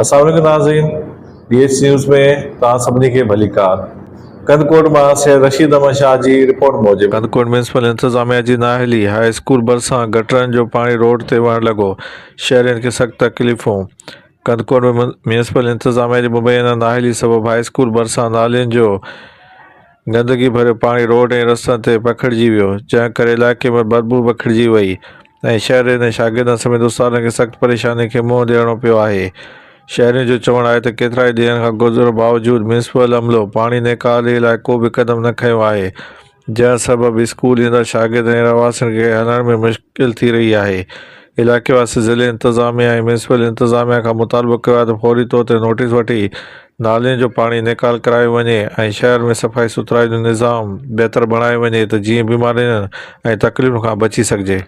السلام عليڪم ناظرين ڊي ايڇ نيوز ۾ توهان سڀني کي ڀليڪار ڪنڌڪوٽ مان سيد رشيد احمد شاهه جي رپورٽ موجب ڪنڌڪوٽ ميونسپل انتظاميا جي نااهلي هاء اسڪول ڀرسان گٽرن جو پاڻي روڊ تي وهڻ لڳو شهرين کي سخت تڪليفون ڪنڌڪوٽ ۾ ميونسپل انتظاميا جي مبينا نااهلي سبب هاء اسڪول ڀرسان نالين جو گندگي ڀريو پاڻي روڊ ۽ رستن تي پکڙجي ويو، جنهن ڪري علائقي ۾ بدبوء پکڙجي وئي ۽ شهرين ۽ شاگردن سميت استادن کي سخت پريشاني کي منهن ڏيڻو پيو آهي. شهرين جو چوڻ آهي ته ڪيترائي ڏينهن کان گذرڻ باوجود ميونسپل عملو پاڻي نيڪالي لاء ڪو به قدم نه کنيو آهي، جنهن سبب اسڪول ايندڙ شاگردن ۽ رهواسين کي هلڻ ۾ مشڪل ٿي رهي آهي. علائقي واسين ضلعي انتظاميا ۽ ميونسپل انتظاميا کان مطالبو ڪيو آهي ته فوري طور تي نوٽيس وٺي نالين جو پاڻي نيڪال ڪرايو وڃي ۽ شهر ۾ صفائي سٿرائي جو نظام بهتر بڻايو وڃي ته جيئن بيمارين ۽ تڪليفن کان بچي سگهجي.